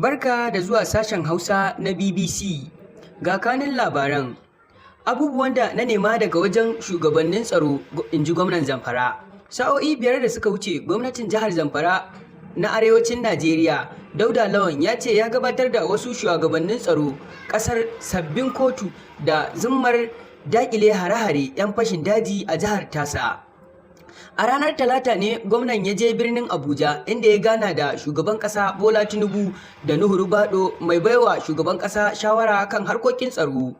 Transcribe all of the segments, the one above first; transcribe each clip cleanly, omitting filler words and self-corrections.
Barka da zuwa sashen Hausa na BBC. Ga kanun labaran. Abubuwan da na nema daga wajen shugabannin tsaro, in ji gwamnan Zamfara. Sa'o'i 5 da suka wuce, gwamnatin jihar Zamfara na arewacin Najeriya, Dauda Lawan, ya ce ya gabatar da wasu shugabannin tsaro kasar sabbin kotu da zummar dakile hare-hare 'yan fashin daji a jihar tasa. A ranar Talata ne gwamnan ya je birnin Abuja, inda ya gana da shugaban kasa Bola Tinubu da Nuhu Ribadu, mai baiwa shugaban kasa shawara kan harkokin tsaro.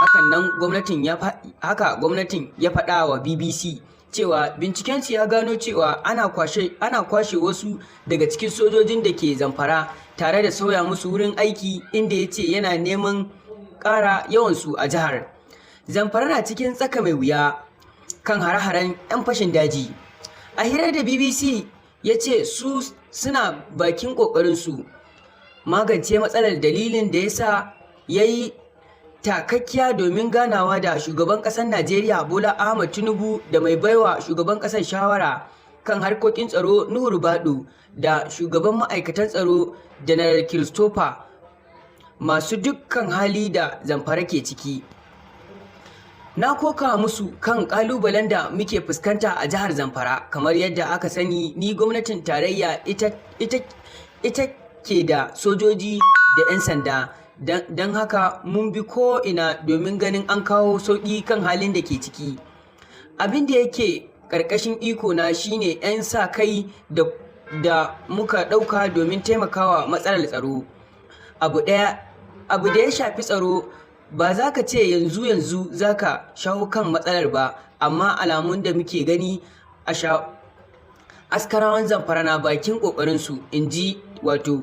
Hakan nan gwamnatin ya haka gwamnatin ya faɗa wa BBC cewa bincikensu ya gano cewa ana kwashe wasu daga cikin sojojin da ke Zamfara tare da sauya musu wurin aiki, inda ya ce yana neman ƙara yawansu a jihar. Zamfara na cikin tsaka mai wuya kan hare-haren 'yan fashin daji. A hirar da BBC, ya ce su suna bakin ƙoƙarinsu magance matsalar, dalilin da ya sa ya yi takakkiya domin ganawa da shugaban ƙasar Najeriya Bola Ahmed Tinubu da mai baiwa shugaban ƙasar shawara kan harkokin tsaro Nuhu Ribadu da shugaban ma'aikatan tsaro Janar Christopher Musa dukkan hali da Zamfara ke ciki. Na koka musu kan kalubalen da muke fuskanta a jihar Zamfara. Kamar yadda aka sani, ni gwamnatin tarayya ita ke da sojoji da 'yan sanda, don haka mun bi ko ina domin ganin an kawo sauƙi kan halin da ke ciki. Abin da yake ƙarƙashin iko na shine 'yan sa kai da muka ɗauka domin taimakawa matsalar tsaro. Abu ɗaya, abu da ya shafi tsaro, ba za ka ce yanzu yanzu za ka shawo kan matsalar ba, amma alamun da muke gani a askarawan Zamfara na bakin ƙoƙarinsu, in ji wato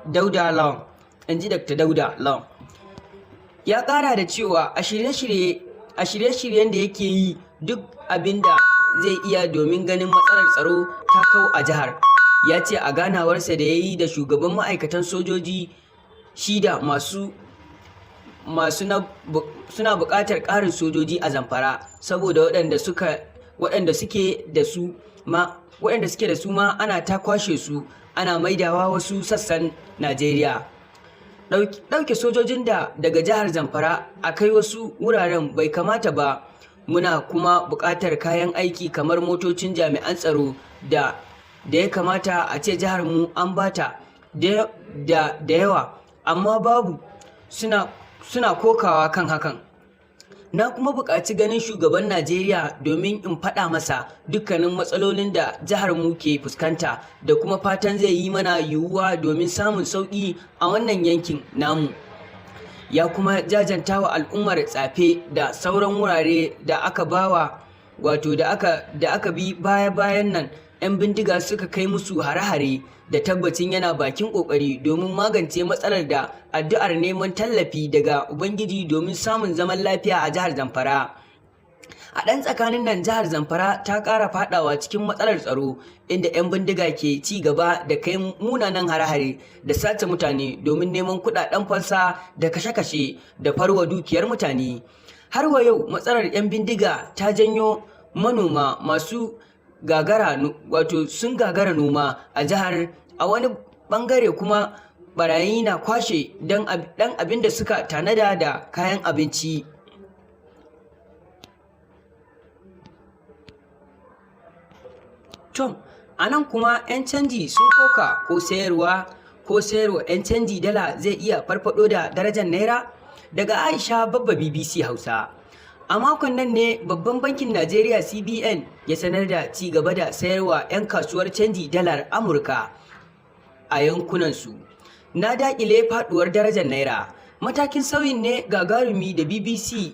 Dauda Lawan, in ji Dr. Dauda Lawan. Ya ƙara da cewa a shirye-shiryen da yake yi duk abin da zai iya domin ganin matsalar tsaro ta kau a jihar. Ya ce a ganawarsa da ya yi da shugaban ma'aikatan sojoji, shi da masu masu suna buƙatar ƙarin sojoji a Zamfara saboda waɗanda suke da su ma ana ta kwashe su ana maidawa wasu sassan Najeriya. Ɗauke sojojin da daga jihar Zamfara a kai wasu wuraren bai kamata ba. Muna kuma buƙatar kayan aiki kamar motocin jami'an tsaro da ya kamata a ce jihar mu an bata da yawa, amma babu, suna kokawa kan hakan. Na kuma buƙaci ganin shugaban Najeriya domin in faɗa masa dukkanin matsalolin da jihar mu ke fuskanta, da kuma fatan zai yi mana yiwuwa domin samun sauƙi a wannan yankin namu. Ya kuma jajanta wa al'ummar Tsafe da sauran wurare da aka bawa wato da aka bi baya-bayan nan 'yan bindiga suka kai musu hare-hare, da tabbacin yana bakin kokari domin magance matsalar da addu'ar neman tallafi daga Ubangiji domin samun zaman lafiya a jihar Zamfara. A ɗan tsakanin nan, jihar Zamfara ta ƙara fadawa cikin matsalar tsaro, inda 'yan bindiga ke ci gaba da kai munanan hare-hare da sace mutane domin neman kuɗaɗen fansa da kashe-kashe da farwa dukiyar mutane. Har wa yau, matsalar 'yan bindiga ta janyo manoma masu gagara, wato sun gagara noma a jihar. A wani bangare kuma, barayi na kwashe dan abin da suka tanada da kayan abinci. To, a nan kuma 'yan canji sun koka ko sayarwa 'yan canji dala zai iya farfado da darajar naira. Daga Aisha Babba, BBC Hausa. A makon nan ne Babban Bankin Najeriya, CBN, ya sanar da ci gaba da sayarwa 'yan kasuwar canji dalar Amurka a yankunansu na dakile faduwar darajar naira. Matakin sauyin ne gagarumi da BBC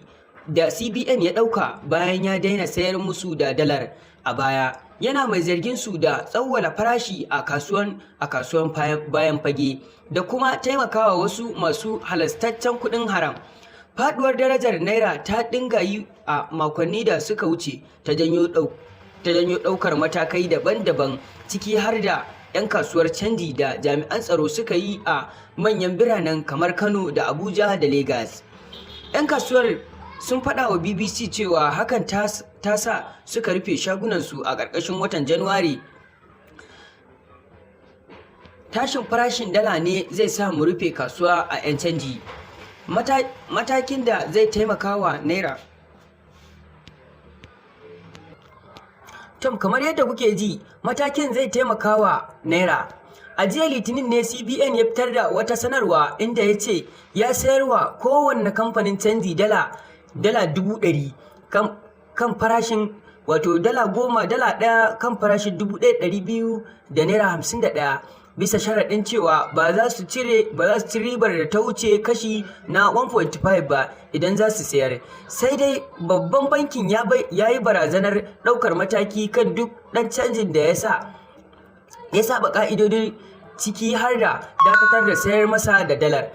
da CBN ya dauka bayan ya daina sayar musu da dalar a baya, yana mai zargin su da tsawwala farashi a kasuwan bayan fage da kuma taimakawa wasu masu halastaccen kuɗin haram. Faduwar darajar naira ta dinga yi a makonni da suka wuce ta janyo daukar matakai daban-daban, ciki har da 'yan kasuwar canji da jami'an tsaro suka yi a manyan biranen kamar Kano da Abuja da Lagos. 'Yan kasuwar sun faɗa wa BBC cewa hakan ta sa suka rufe shagunansu a ƙarshen watan Januwari. Tashin farashin dala ne zai sa mu rufe kasuwa a 'yan canji. Matakin da zai taimaka wa naira. Tom, kamar yadda kuke ji, matakin zai taimaka wa naira. A jiya Litinin ne CBN ya fitar da wata sanarwa inda ya ce ya sayarwa kowanne kamfanin canji dala 100,000 kan farashin, wato dala 10, dala 1 kan farashin ₦1,200.51, bisa sharaɗin cewa ba za su ci ribar da ta wuce kashi na 1.5 ba idan za su sayar. Sai dai babban bankin ya yi barazanar ɗaukar mataki kan duk ɗan canjin da ya saba ka'idodin, ciki har da dakatar da sayar masa da dalar.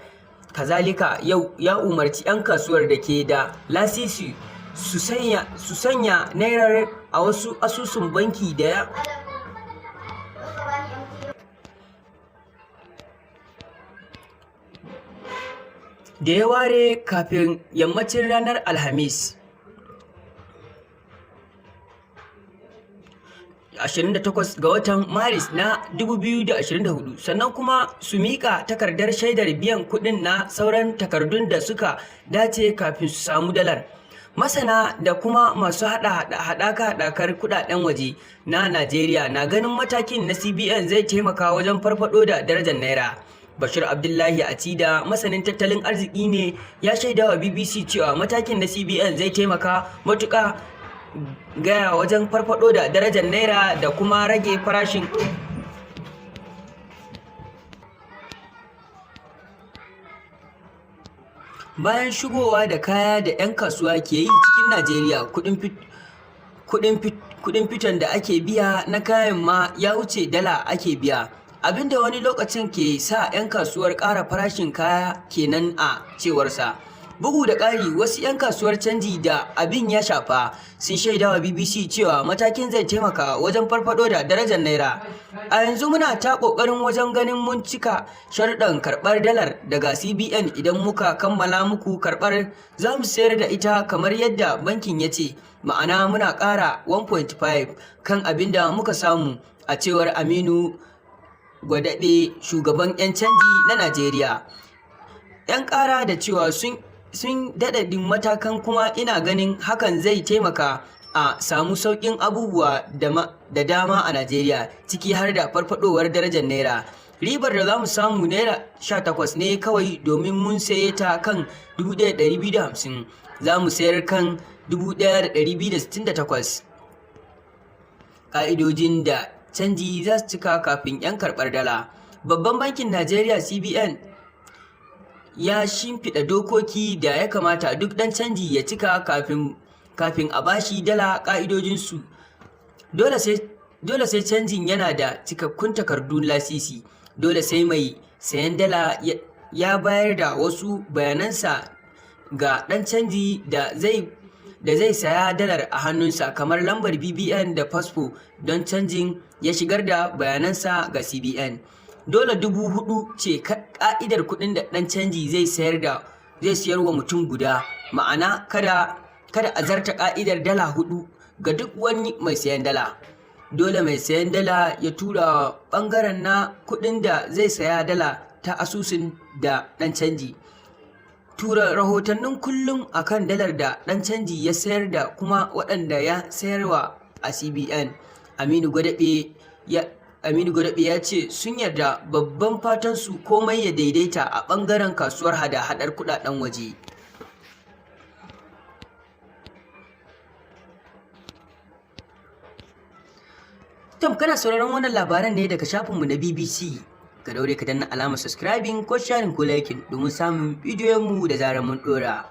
Kazalika yau ya umarci 'yan kasuwar da ke da lasisi su sanya nairar a wasu asusun banki da ya ware kafin yammacin ranar Alhamis 28 ga watan Maris na 2024, sannan kuma su miƙa takardar shaidar biyan kuɗin na sauran takardun da suka dace kafin su samu dalar. Masana da kuma masu haɗaka haɗakar kuɗaɗen waje na Najeriya na ganin matakin na CBN zai taimaka wajen farfaɗo da darajar naira. Bashir Abdullahi Atida masanin tattalin arziki ne, ya shaidawa BBC cewa matakin na CBN zai taimaka matuƙa gaya wajen farfado da darajar naira da kuma rage farashin. Bayan shigowa da kaya da 'yan kasuwa ke yi cikin Najeriya, kudin fiton da ake biya na kayan ma ya wuce dala ake biya, abinda wani lokacin ke sa 'yan kasuwar ƙara farashin kaya kenan, a cewarsa. Bugu da ƙari, wasu 'yan kasuwar canji da abin ya shafa sun shaidawa BBC cewa matakin zai taimaka wajen farfado da darajar naira. A yanzu muna ta ƙoƙarin wajen ganin mun cika sharuɗan karɓar dalar daga CBN. Idan muka kammala muku karɓar, za mu sayar da ita kamar yadda bankin ya ce, ma'ana muna ƙara 1.5 kan abin da muka samu, a cewar Aminu Gwadabe, shugaban 'yan canji na Najeriya. 'Yan ƙara da cewa sun daɗaɗɗin matakan, kuma ina ganin hakan zai taimaka a samu sauƙin abubuwa da dama a Najeriya, ciki har da farfadowar darajar naira. Ribar da za mu samu naira 18 ne kawai, domin mun saye ta kan 1,250, za mu sayar kan 1,268. Ƙa'idojin da canji za su cika kafin 'yan karɓar dala. Babban Bankin Najeriya CBN ya shimfiɗa dokoki da ya kamata duk ɗan canji ya cika kafin a bashi dala. Ƙa'idojinsu: dole sai canjin yana da cikakkun takardun lasisi, dole sai mai sayan dala ya bayar da wasu bayanansa ga ɗan canji da zai saya dalar a hannunsa, kamar lambar BVN da fasfo, don canjin ya shigar da bayanansa ga CBN. Dole 4,000 ce ka'idar kuɗin da ɗan canji zai sayar wa mutum guda, ma'ana kada a zarta ka'idar dala 4 ga duk wani mai sayan dala. Dole mai sayan dala ya tura bangaren na kuɗin da zai saya dala ta asusun da ɗan canji. Tura rahotannin kullum akan dalar da ɗan canji ya sayar da kuma waɗanda ya sayarwa a CBN. Aminu Gwadabe ya ce sun yarda babban fatansu komai ya daidaita a ɓangaren kasuwar hada-hadar kuɗaɗen waje. Tom, kana sauraron wannan labaran ne daga shafinmu na BBC. Ka daure ka danna alamar subscribing ko sharing ko liking domin samun bidiyonmu da zarar mun ɗora.